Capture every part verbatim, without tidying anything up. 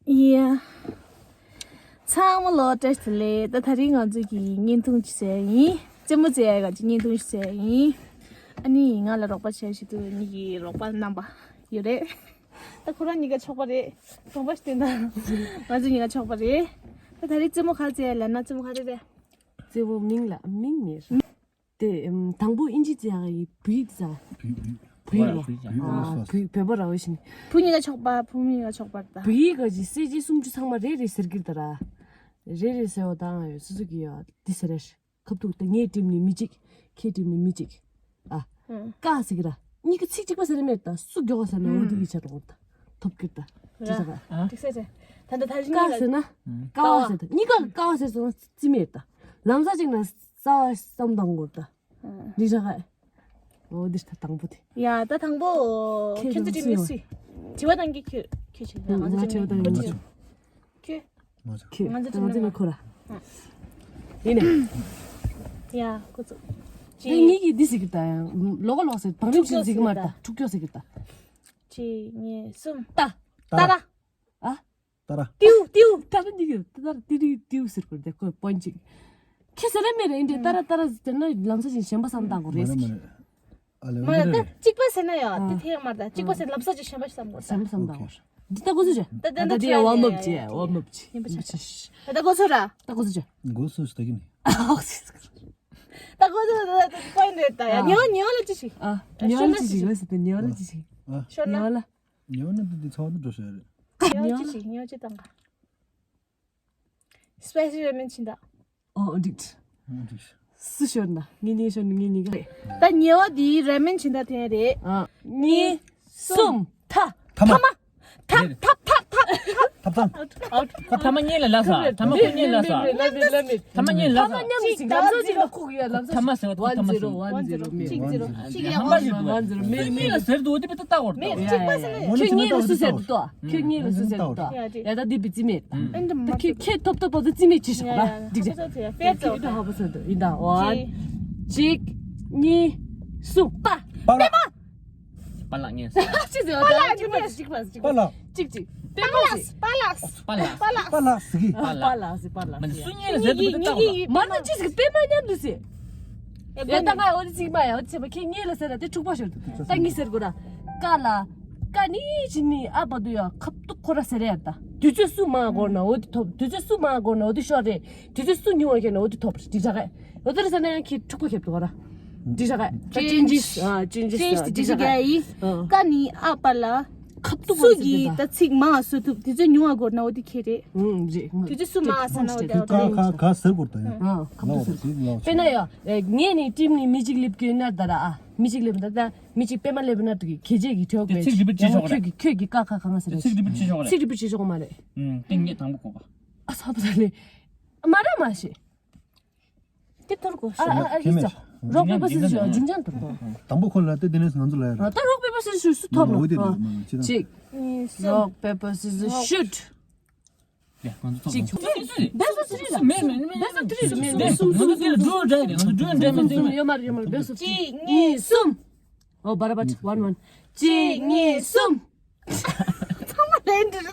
ཡ། ཚང་མ་ལོ་བཀྲ་ཤིས་བདེ་ལེགས། ད་དེ་རིང་ང་ཚོ་གི་བརྙན་ཐུང་ཅིག་བྱས་ཡིན། རྩེད་མོ་རྩེ་ཡ་ག་ཅིག་བརྙན་ཐུང་ཞིག་བྱས་ཡིན། ཨ་ནི་ང་ལ་རོགས་པ་བྱས་ཞིག་འདུག་ངེད་ཀྱི་རོགས་པ་རྣམ་པ་ཡོད་རེད། ད་ཁོ་རང་གཉིས་ཀ་ཆོག་པ་རེད། གྲོང་པ་ཞིག་བསྟན་ད། ང་ཚོ་གཉིས་ཀ་ཆོག་པ་རེད། ད་དེ་རིང་རྩེད་མོ་ག་རེ་རྩེ་ཡ་ལབ་ན། རྩེད་མོ་ག་རེ་རེད། རྩེད་མོ་མིང་ལ་མིང་མེད། དེ་ཨམ། དང་པོ་ཨིན་ཇི་ཙི་ཡག་གི་བུ་ཡིག་ཙ། བུ་ཡིག་ལ། བུ་ཡིག་ཨ། བུ་ཡིག་བོད་པ་ར་བ་ཞིག་བུ་གཉིས་ཀ་ཆོག་པ། བུ་མོ་གཉིས་ཀ་ཆོག་པ་རེད་ད། བུ་ཡིག་ག་ཅིག་གསལ་བྱེད་སུམ་ཅུ་ཚང་མ་རེ་རེ་ཟེར་གྱི་རེད་ད་ར། རེ་རེ་ཟེར་བ་དང་ཡོད་སོ་སོ་གི་ཡོད་འདི་ཟེར་རེད། ཁབ་ཐུག་ད་ངས་བྲིས་ནི་མི་གཅིག་ཁྱེད་བྲིས་ནི་མི་གཅིག་ཨ། ཀ་ཟེར་གྱི་ར། གཉིས་ཀ་ཚིག་གཅིག་པ་ཟེར་ནི་མེད་ད། སུ་མགྱོགས་པ་ཟེར་ན་འོ་དེ་གི་ཆ་རོགས་ད། ཐོབ་གྱི་ར། ཐོབ་གྱི་ར། ཨ། ཏིག་ཙེ་ཙེ། ད་ད་ད་ཀ་ཟེར་ན། ཀ་བ་ཟེར་ད། གཉིས་ཀ་ཀ་བ་ཟེར་སོང་ན་རྩིས་མེད་ད། ལམ་སང་ཅིག་ན་རྩ་བ་བསམ་བཏང་དགོས་ད། འདི་ར་ཧ། འོ་འདི་ད་དང་པོ་དེ། ཡ་ད་དང་པོ། ཁྱེད་ཁྱོད་ཚོ་ཚོ་དྲི་མི་སུ། དྲི་བ་བཏང་གི་ཁྱོད་ཁྱོད་བྱེད་ད། ང་ང་ཚོ་དྲི་བ་བཏང་གི་ཁྱོད། ཁྱོད། ང་ཚོ་ང་ཚོ་ཁྱོད་ང་ཚོ་ཁོ་ར། ཡིན་ནས། ཡ་ཁོ་ཚོ། དེ་གཅིག་ངེད་ཀྱིས་འདི་ཟེར་གི་ད་ཡང་ལོག་ལོག་ཟེར་བང་རིམ་ཞིག་ཟེར་གི་མ་རེད་ད། འཁྲུག་ཀྱོག་ཟེར་གི་ད། གཅིག་གཉིས་གསུམ། ཏ། ཏ་ར། ཨ། ཏ་ར། ཏིའུ་ཏིའུ། ཏ་ར་འདི་གི་ཏ་ར་ཏི་རི་ཏིའུ་ཟེར་དགོས་རེད་ཁོ་པོན་ཅིག་ཁྱེད་ཟེར་ར་མེད་རེད་འདི་ཏ་ར་ཏ་ར་ཟེར་ན་ལམ་སང་ཅིག་གཞན་པ་བསམ་བཏང་དགོས་རེད། མ་རེད་མ་རེད། ཨ་ལེ་མ་རེད་ད། གཅིག་པ་ཟེར་ན་ཡང་དེ་ཐེ་ཡང་མ་རེད་ད། གཅིག་པ་ཟེར་ལམ་སང་ཅིག་གཞན་པ་ཞིག་བསམ་དགོས་ད། བསམ་བསམ་བཏང་དགོས། འདི་ད་གོ་ཚོད་ཅི། ད་ད་ད་དེ་ཡ་ཝརམ་ཨབ་ཅི་ཝརམ་ཨབ་ཅི། ཡིན་པ་ཆ་ཆ། ད་ད་གོ་ཚོད་ར། ད་གོ་ཚོད་ཅི། གོ་ཚོད་ཅི་ད་གི་ནི། ཨོ་ཟེར་ཟེར། ད་གོ་ཚོད་ད་ད་པོན་རེད་ད་ཡ། ཉེ་བ་ཉེ་བ་ལ་ཅི་ཞིག་ཨ་ཉེ་བ་ལ་ཅི་ཞིག་ཨོ་ཟེར་ད་ཉེ་བ་ལ་ཅི་ཞིག་ཤོར་ན། ཉེ་བ་ལ། ཉེ་བ་ནི་འདི་འདི་ཚ་བ་འདི་འགྲོ་ཤེས་རེད། ཉེ་བ་ཅི་ཞིག་ཉེ་བ་ཅི་བཏང་ག་སི་པའི་སི་ར་མེན་ཕྱིན་ད། ཨོ་འགྲིག་འགྲིག་སུ་ཤོར་ན་ངེད་གཉིས་ཤོར་ན་ངེད་གཉིས་ཀ་ད་ཉེ་བ་འདི་ར་མེན་ཕྱིན་ད་དེ་རེད། ཨ་གཉིས་གསུམ་ཐ། ཐ་མ། ཐ་ཐ་ཐ་ཐ། ཐབ་ཚང་། ཁོ་ཐ་མ་གཉིས་ལ་ལ་ས། ཐ་མ་ཁོ་གཉིས་ལ་ས། ཐ་མ་གཉིས་ལ་ས། ཐ་མ་མཉམ་དུ་ཅིག་ལམ་སང་ཅིག་ལ་ཁུག་ཡ་ལམ་སང་ཐ་མ་ཟེར་བ་ཐ་མ་ཟེར། ཝན་ཛི་རོ་མེད། ཝན་ཛི་རོ་མེད། ཧམ་པ་ཞིག་འདུག་ཝན་ཛི་རོ་མེད་མེད། ཁྱོད་གཉིས་ལ་ཟེར་འདུག་དེ་བི་ཏི་ལྟ་བར་འདུག་ཁྱོད་གཉིས་ལ་ཟེར་འདུག་ཁྱོད་གཉིས་ལ་ཟེར་འདུག་ཡ་ད་དེ་བི་ཙི་མེད། ད་ཁྱོད་ཁྱོད་ཐོབ་ཐོབ་པ་ཚོ་ཙི་མེད་ཅི་ཞིག་གོ་ད་འགྲིག་ཅེ། ད་ཧ་པ་ཚོ་འདུག་ཡིན་ད། ཝན། གཅིག་གཉིས། གསུམ། པ། པ་ལགས། པ་ལགས་ངས། ཅི་ཟེར་བ་ད་ཅིག་པ་ཅིག་པ་ཅིག་པ་ལགས། ཅིག་ཅིག་པེ་མ་ཟེར། པ་ལགས། པ་ལགས། པ་ལགས་ཟེར་གི། པ་ལགས་ཟེར་པ་ལགས། མ་ནི་སུ་གཉིས་ལ་ཟེར་འདུག་ད་ལྟ་བ་ལ། མ་ནི་ཅི་ཟེར་གི་པེ་མ་མཉམ་དུ་ཟེར། ཡ་ད་ང་འོ་དེ་ཅིག་མ་ཡ་འོ་དེ་བྱས་པ་ཁྱེད་གཉིས་ལ་ཟེར་ན་དེ་འཁྲུག་པ་ཤོར་འདུག་ད་གཉིས་ཟེར་དགོས་ར། ཀ་ལ། ཀ་ནི་ཅི་ནི་ཨ་བ་དུ་ཡ་ཁབ་ཏུ་ཁོ་ར་ཟེར་ཡ་ད། དུས་ཚོད་སུ་མང་འགོར་ན་འོ་དེ་ཐོབ། དུས་ཚོད་སུ་མང་འགོར་ན་འོ་དེ་ཤོར་རེད། དུས་ཚོད་སུ་ཉུང་བ་ཁྱེར་ན་འོ་དེ་ཐོབ་རེད། འགྲིག་ཤག་གས། འོ་དེར་ཟེར་ན་ཡང་ཁྱེད་འཁྲུག་པ་ཁྱེར་འདུག་ར། འགྲིག་ཤག་གས། ད་ཅེན་ཇིས། ཨ་ཅེན་ཇིས། ཅེན་ཇིས་ཨ་འགྲིག་ཤག་གས། ཡིན། ཨ་ཀ་ནི་ཨ་པ་ལ། ཁབ་ཏུ་སུ་གིས་ད་ཚིག་མང་བཟོ་ཐུབ། དུས་ཚོད་ཉུང་བ་འགོར་ན་འོ་དེ་ཁྱེད་རེད། ཨུམ་རེད། དུས་ཚོད་སུ་མང་ཟེར་ན་འོ་དེ་ཨོ་ཀ་ཀ་ཀ་ཟེར་དགོས་ད་ཡིན། ཨ་ཁབ་ཏུ་ཟེར། དཔེར་ན་ཡ་ངས་ནི་ཊིམ་ནི་མི་གཅིག་སླེབས་ཀྱི་ཡོད་ན་ད་ར་ཨ་མི་གཅིག་སླེབས་ད་ད་མི་གཅིག་པད་མ་སླེབས་ན་དུ་གི་ཁྱེད་ཅེས་ཀྱི་ཁྲེའོ་གི་ཚིག་རིལ་བུ་ཅི་ཡང་ཤོག་ཁྱོད་རེད། ཀྱི་ཁྱོད་ཀྱི་ཀ་ཁ་གང་ཟེར་རེད། ཚིག་རིལ་བུ་ཅི་ཤོག་རེད། ཚིག་རིལ་བུ་ཅི་ཤོག་མ་རེད། ཨུམ་ཏིང་ངེ་དང་པོ་གོ་ག་ཨ་ས་ད་ལེ། མ་ར་མ་ཤེས། དེ་ཐོར་གོ། ཨ་ཨ་ཨ་ཡིས་ཙ། རོག་པེ་པར་སི་ཟི་ཤུཊ། ཇུང་ཅང་ཐོར་གོ། དང་པོ་ཁོ་ལ་དེ་དེ་ནས་ང་ཚོ་ལ་ཡ་ར། ད་རོག་པེ་པར་སི་ཟི་ཤུཊ་སུ་ཐོབ་ནོ། འོ་དེ་རེད། མ་ཅི་ད། གཅིག་གཉིས། རོག་པེ་པར་སི་ཟི་ཤུཊ། ཡ་ང་ཚོ་ཐོབ། གཅིག་བེ་སོ་ཙི་རི་ལ། མེད་མེད་མེད། བེ་སོ་ཙི་རི་ལ། མེད་མེད། གསུམ་གསུམ་གསུམ་གསུམ། འགྲོ་འདྲ་ཡིན། ང་ཚོ་འགྲོ་འདྲ་མེད། གསུམ་ཡོད་མ་རེད། ཡོད་མ་རེད། བེ་སོ་ཙི་རི། གཅིག་གཉིས་གསུམ། ཨོ་བར་བར། ཝན་ཝན། གཅིག་གཉིས་གསུམ། ཚང་མ་ལན་འདྲི།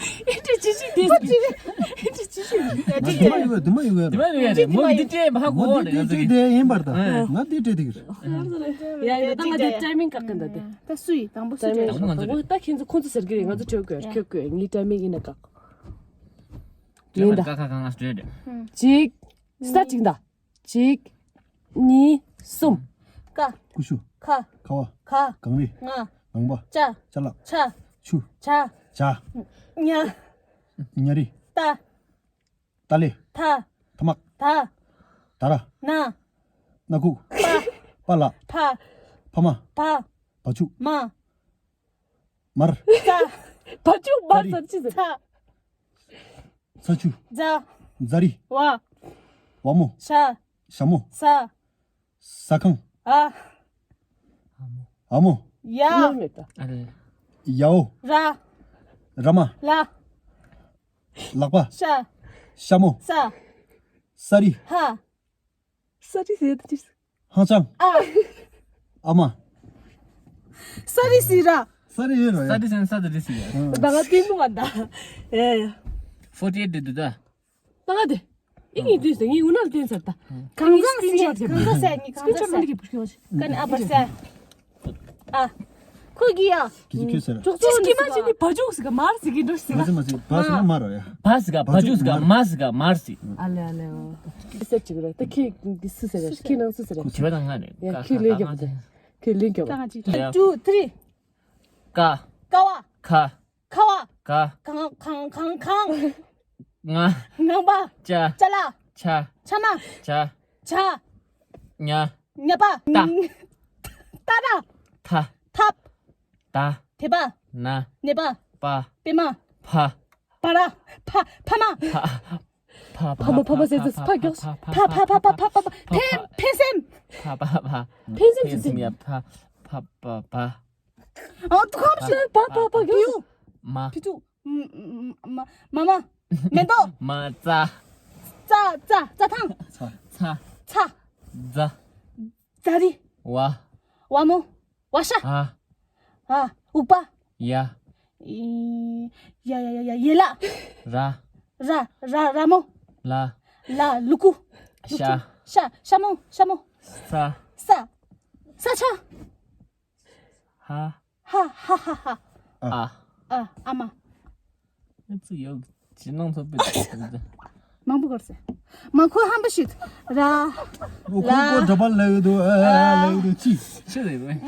ཨེ་འདྲི་ཅི་ཞིག་དེ་ཨེ་འདྲི་ཅི་ཞིག་དེ་མ་ཡོད་དེ་མ་ཡོད། དེ་མ་ཡོད་རེད། མོ་འདི་སྤྲད་ཧ་གོ་བ་རེད། ང་ཚོ་གི་དེ་ཡིན་པར་ད། ང་དེ་སྤྲད་དེ་གི་རེད། ཡ་ཡ་ད་ང་དེ་ཊའི་མིང་བཀག་གི་འདུག་དེ། ད་སུ་ཡིས་དང་པོ་སུ་ཊའི་མིང་བཀག་གི་འདུག་ད་ཁྱེད་ཚོ་ཁོང་ཚོ་ཟེར་གི་རེད། ང་ཚོ་ཁྱོད་དགོས་ཁྱོད་དགོས། ངའི་ཊའི་མིང་ཡིན་ན་བཀག་ཡིན་ད། ཀ་ཁ་ག་ང་སྤྲད་རེད། གཅིག་སི་ཊར་ཊི་བྱེད་ཀྱི་འདུག་གཅིག་གཉིས། གསུམ། ཀ་ཀུ་ཤུ། ཁ། ཁ་བ། ཁ། གངས་རི། ང་། ངང་པ། ཅ། ཅ་ལག་ཆ། ཆུ། ཆ། ཇ། ཉ། ཉ་རིགས། ཏ། ཏ་ལེ། ཐ། ཐ་མག་ད། ད་ར། ན། སྣ་ཁུག་པ། པ་ལགས། ཕ། ཕ་མ། བ། བ་ཕྱུགས། མ། མར། ཙ། བ་ཕྱུགས་མར་ཙ་ཟེར་ཅི་ཟེར། ཚ། ཚ་ཆུ། ཛ། ཛ་རི། ཝ། ཝ་མོ། ཤ། ཤ་མོ། ས། ཟ་ཁང་། འ། འ་མོ། ཡ། ཡ་འོ། ར། ར་མ། ལ། ལག་པ། ཤ། ཤ་མོ། ས། ས་རི། ཧ། ས་རི་ཟེར་ཏེ་ཅི། ཧང་ཅང་། ཨ། ཨ་མ། ས་རི་སི་ར། ས་རེ་ཡོད་ར་ཡ། ས་དེ་སེམས་ས་དེ་རེ་སི་ཡ། ད་ང་ཏིང་མོ་ག་ད། ཨེ། ཕོར་ཊི་ཨེ་ཊི་དེ་དུ་ད། ད་ང་དེ། ཨི་ངི་དུས་སེ་ངི་འུ་ནར་ཏེན་ས་ད། གང་ཟག་སི་ཅར་དེ་གང་ཟག་སེ་ངི་གང་ཟག་སེ། ཀ་ནི་ཨ་བར་སེ། ཨ། ཁོ་གི་ཡ། ཀི་ཅི་ཁྱོད་ཟེར། ཅོག་ཅོག་ནི་ཀི་མ་ཅི་ནི་བ་ཇུག་སི་ག་མར་སི་གི་འགྲོ་སི་མ་ཟི་མ་ཟི་བ་ཟི་མ་མར་ཡ། བ་ཟི་ག་བ་ཇུག་སི་ག་མ་ཟི་ག་མར་སི། ཨ་ལེ་ཨ་ལེ་ཨོ། སེ་ཅིག་རེད་ད་ཁྱི་སི་ཟེར་ཁྱི་ནང་སི་ཟེར། བྱི་བ་དང་ང་རེད། ཡ་ཁྱི་ལིང་རྒྱབ་ཁྱི་ལིང་རྒྱབ། ཀ་ང་ཅི། ཊུ་ཐི་རི། ཀ། ཀ་བ། ཁ། ཁ་བ། ག། གང་གང་གང་གང་། ང་། ངང་པ། ཅ། ཅ་ལག་ཆ། ཆ་མ། ཆ། ཆ། ཉ། ཉ་པ། ཏ། ཏ་ར། ཐ། ཐབ། ད། དེ་པ། ན། ནེ་པ། པ། པེ་མ། ཕ། པ་ར། ཕ། ཕ་མ། ཕ། ཕ། ཕ་མ་ཕ་མ་ཟེར་ཟེར་ཕ་མགྱོགས། ཕ་ཕ་ཕ་ཕ་ཕ་ཕ་ཕ། ཕན་ཕན་སེམས། ཕ་ཕ་ཕ། ཕན་སེམས་ཟེར་ཟེར། ཕ་ཕ་ཕ། ཨ་ཏུ་ཁམ་ཤི། ཕ་ཕ་ཕ་མགྱོགས། མ། ཕི་ཏུ། མ་མ། མ་མ། མེ་ཏོག་མ་ཙ། ཙ་ཙ་ཙ་ཐང་། ཚ། ཚ། ཚ། ཛ། ཛ་རི། ཝ། ཝ་མོ། ཝ་ཤ། ཨ། ཨ། འུག་པ། ཡ། ཡ་ཡ་ཡ་ཡ་ཡེ་ལ། ར། ར་ར་ར་མོ། ལ། ལ་ལུ་གུ། ཤ། ཤ་ཤ་མོ་ཤ་མོ། ས། ས། ས་ཆ། ཧ། ཧ་ཧ་ཧ་ཧ། ཨ། ཨ། ཨ་མ། ཨ་ཙི་ཡོ། ཇི་ནང་ཚོ་པི། མང་པོ་གར་སེ། མ་ཁོ་ཧམ་པ་ཤིད། ར། ལ། ཁོ་འདྲ་པར་ལེགས་འདུག་ཨ་ལེགས་འདུག་ཅི། ཤི་རེད་བས།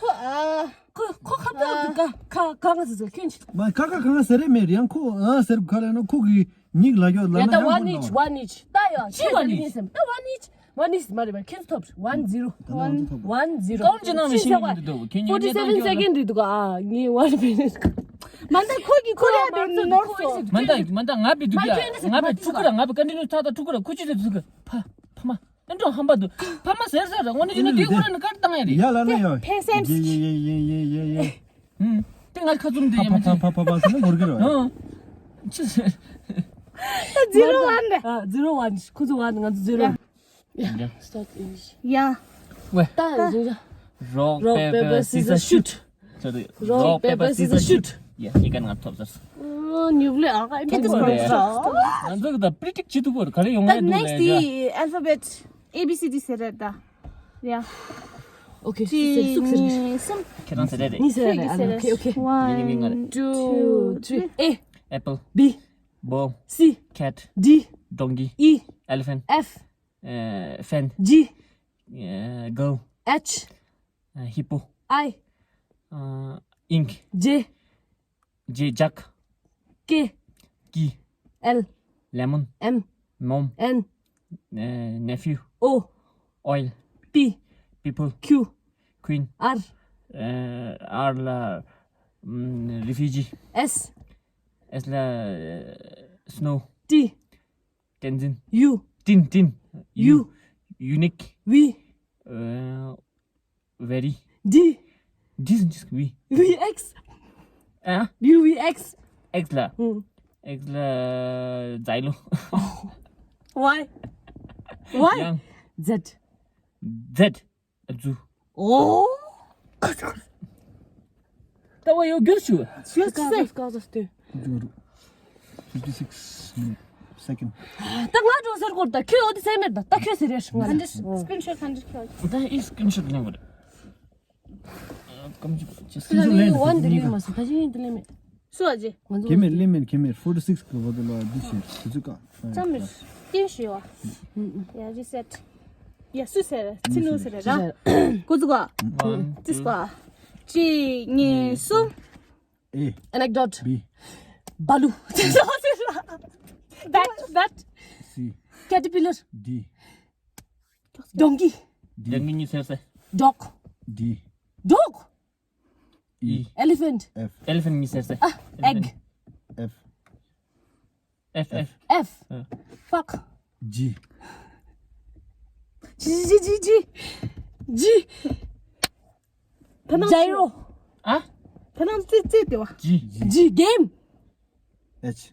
ཁོ་ཨ། ཁོ་ཁོ་ཁ་པར་འདུག་ཁ་ཁ་གང་ཟེར་ཟེར་ཁྱོད་ཅི། མ་ཁ་ཁ་གང་ཟེར་རེད་མེད་ཡང་ཁོ་ཨ་ཟེར་ག་ལ་ན་ཁོ་གི་ཉིག་ལ་ཡོད་ལ་ཡ་ན་ད་ཡང་one each one each ད་ཡ་ཅི་one each ད་one each། One is མ་རེད་པ། ཁྱེད་ཚོ་ཐོབ། One zero། One zero། གང་ཅི་ནང་མི་ཤེས་ཉན་གི་འདུག་ཁྱེད་ཉན་forty seven second རེད་འདུག་ཨ་ངའི་one minute། མ་འདའ་ཁོ་གི་ཁོ་རེད་པས་ནོར་སོ། མ་འདའ་མ་འདའ་ང་བི་འདུག་ཡ། ང་བི་ཕྲུ་གུ་ར་ང་བི་ཀ་འདི་ནུ་ཐག་ད་ཕྲུ་གུ་ར་ཁུ་ཅི་རེད་ཚུགས་གི་ཕ་ཕ་མ། ཨེ་འགྲོ་ཧམ་པ་འདུག་ཕ་མ་ཟེར་ཟེར་ར་དངོས་གནས་ཡིན་ན་དེ་ཁོ་ར་ནི་ཀར་བཏང་ཡ་རེད། ཡ་ལ་ལ་ཡ། ཕན་སེམས། ཡེ་ཡེ་ཡེ་ཡེ་ཡེ་ཡེ། ཧུམ། དེ་ང་ཁ་ཚུམ་དེ་ཡ་མི་ཚེ། ཕ་ཕ་ཕ་ཕ་ཟེར་ན་འགོར་གི་རེད། ཧུམ། ཅི་ཟེར། Zero one རེད། ཨ། zero one ཁོ་ཚོ་one ང་ཚོ་zero། ཡ། Start English. ཡ། ཝེ། ད་ཡ་ཟེར་ཡ། Rock, rock, paper, paper, scissors, scissors, shoot. Shoot. Sorry. Rock, rock, paper, paper, scissors, scissors, shoot. Shoot. ཡ་ཡི་ག་ང་ཐོབ་ཟེར། ཨ་ཉུབ་ལེ་ཨ་ཁ་ཨེ་མི་ཐོབ་ཟེར། ང་ཚོ་གི་ད་predict བྱེད་ཐུབ་པར་ག་རེ་ཡོང་ཡ་འདུག་ལས་ཀ། The next the alphabet A B C D ཟེར་རེད་ད། ཡ། Okay. གཅིག་གཉིས་གསུམ། ཁྱེད་རང་ཟེར་རེད། གཉིས་ཟེར་རེད། ཨ་ནི་okay, okay. One, two, three. A. Apple. B. Ball. C. Cat. D. Donkey. E. Elephant. F. Uh, fan. G. Uh, girl. H. Uh, hippo. I. Uh, ink. J. J, jug. K. Key. L. Lemon. M. Mom. N. Uh, nephew. O. Oil. P. People. Q. Queen. R. Uh, R ལ mm, refugee. S. S ལ uh, snow. T. Tenzin. U. Tin, tin. U. U. Unique. V. Uh, very. D. This, this, V. V X. Ah? U V X. X ལ. ཧུམ། X ལ་ཛའི་ལོ། Y. Y. Young. Z. Z. ཨ་ཛུ། ཨོ། ད་བ་ཡོ་རྒྱུ་ཞུ། ཞུ་ཀ་ཟ་ཀ་ཟ་སྟེ། fifty six minute second. ད་ང་འགྲོ་ཟེར་གོ་ད་ཁྱོད་འོ་དེ་ཟེར་མེད་ད་ད་ཁྱོད་ཟེར་རེད་ང་། Hundred screenshot hundred ཁྱོད། ད་ཨི་screenshot ནས་གོ་རེད། ཀམ་ཅི་ཅི། ཁྱོད་ལ་ནི་one དེ་ལེན་མ་སོང་ད་ཅི་ཡིན་དེ་ལེན་མེད། སུ་ཨ་ཅེ། ང་ཚོ་གེ་མེར་ལེ་མེར་གེ་མེར་forty six གི་བོ་དེ་ལ་འདི་ཤེས་དེ་ཚོ་ཀ་ཙམ་མི་སྐྱེ་ཞུ་བ། ཡ་reset། ཡ་སུ་ཟེར་ཚི་ནུ་ཟེར་ར། ཀུ་ཙུ་ཀ་ཙི་ཀ་གཅིག་གཉིས་གསུམ། A. Anecdote. B. Balu. Bat, bat. C. Caterpillar. D. Donkey. D. Donkey གཉིས་ཟེར་ཟེར། Dog. D. Dog. E. Elephant. F. Elephant གཉིས་ཟེར་ཟེར། Ah, egg. F. F, F. F. Fuck. G. G, G, G, G. G. Gyro. ཨ། ད་ནང་ཙི་ཙི་དེ་བ། G. G, game. H.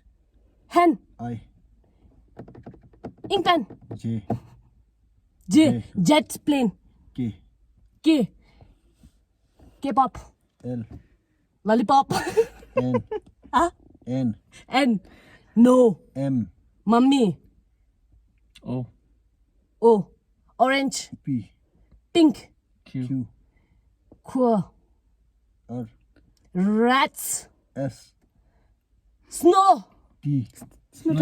Hen. I. Ink pen. J. J, jet plane. K. K. K-pop. L. Lollipop. N. ཨ། N. N. No. M. Mummy. O. O. Orange. P. Pink. Q. Q. Cool. R. Rats. S. Snow. T. Snow.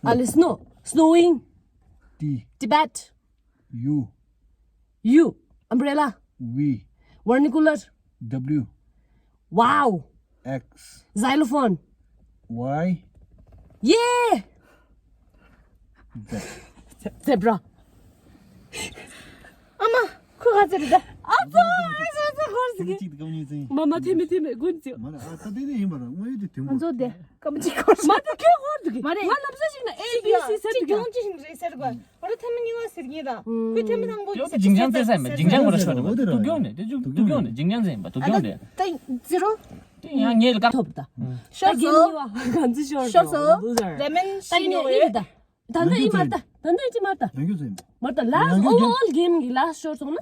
ཨ་ལེ། Snow. Snowing. T. Tibet. U. U. Umbrella. V. Vernacular. W. Wow. X. Xylophone. Y. Yeah. Z. Zebra. ཨ་མ། ཁོ་ག་ཚོད་རེད་ད། ཨ་ཙོ། ཨ་ཙོ། ཨ་ཙོ། ཧོར་ཟིག་གི། གཅིག་དེ་ཀམ་གཉིས་ཚན། མ་མ་ཐེ་མེ་ཐེ་མེ་དགོན་ཚིག་མ་ལ་ཨ་ད་དེ་དེ་ཡིན་པ་ར་དངོས་ཡོད་དེ་དེ་ང་ཚོ་དེ་ཀམ་གཅིག་ཧོར་ཟིག་མ་ད་ཁྱོད་ཧོར་འདུག་གི་མ་རེད། ང་ལབ་ས་ཞིག་ན་A B C ཟེར་འདུག་གི་གཅིག་ཡོང་ཅི་ཞིག་རེད་ཟེར་གོ། ཨོ་ར་ཐེ་མེ་གཉིས་པ་ཟེར་གྱིན་ར། ཁོས་ཐེ་མེ་དང་པོ་ཡོད་དེ་ཇིང་ཅང་ཙེ་ས་མེད། ཇིང་ཅང་གོ་ར་ཤོད་དུ་དུག་ཡོང་ནས་དེ་ཇུ་དུག་ཡོང་ནས་ཇིང་ཅང་ཟེར་ཡིན་པ་དུག་ཡོང་ནས། ད་ཛི་རོ། དེ་ཡང་ངས་ལ་ཀ་ཐོབ་ད། ཤོར་སོ། ཤོར་སོ། ལེ་མན་ཤི་ནོ་ཝེ། ད་ནི་ཨི་མར་ད། ད་ནི་ཨི་མར་ད། ཡང་ཁྱོད་ཚོ་ཡིན་པ། མར་ད་ལ་ཡང་ཁྱོད་ཨོ་ཝར་ཨོལ་གེམ་གི་ལ་ཤོར་སོང་ན།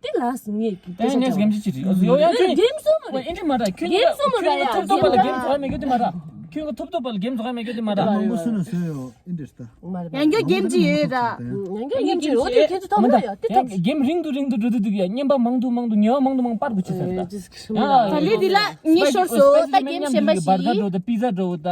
དེ་ལ་སུ་ངེས་ཀྱི་ཨེ་ནེས་གེམ་ཅི་ཅི་རེད། ཡོ་ཡང་ཁྱོད་གེམ་སོང་མ་རེད། ཨེ་འདྲ་མ་རེད། ཁྱོད་གེམ་སོང་མ་རེད། ཁྱོད་ཐོབ་ཐོབ་པ་ལ་གེམ་ཚོགས་མེད་གི་དེ་མ་རེད། ཁྱོད་ཐོབ་ཐོབ་པ་ལ་གེམ་ཚོགས་མེད་གི་དེ་མ་རེད། མང་པོ་སུ་ན་སུ་ཡོད་ཨེ་འདྲ་ད། ཡང་ཁྱོད་གེམ་ཅི་ཡོད་ར། ཡང་ཁྱོད་གེམ་ཅི་ཡོད་དེ་ཁྱོད་ཚོ་ཐོབ་མ་ཡོད་དེ་ཐོབ། གེམ་རིང་དུ་རིང་དུ་འགྲོ་དུ་འདུག་ཡ། བརྙན་པ་མང་དུ་མང་དུ་ཉེ་བ་མང་དུ་མང་པར་དགོས་ཅི་ཟེར་ད། ད་ལི་དི་ལ་ངས་ཤོར་སོང་། ད་གེམ་གཞན་པ་ཞིག་ཡིན། པར་ག་འགྲོ་ད་པི་ཛ་འགྲོ་ད།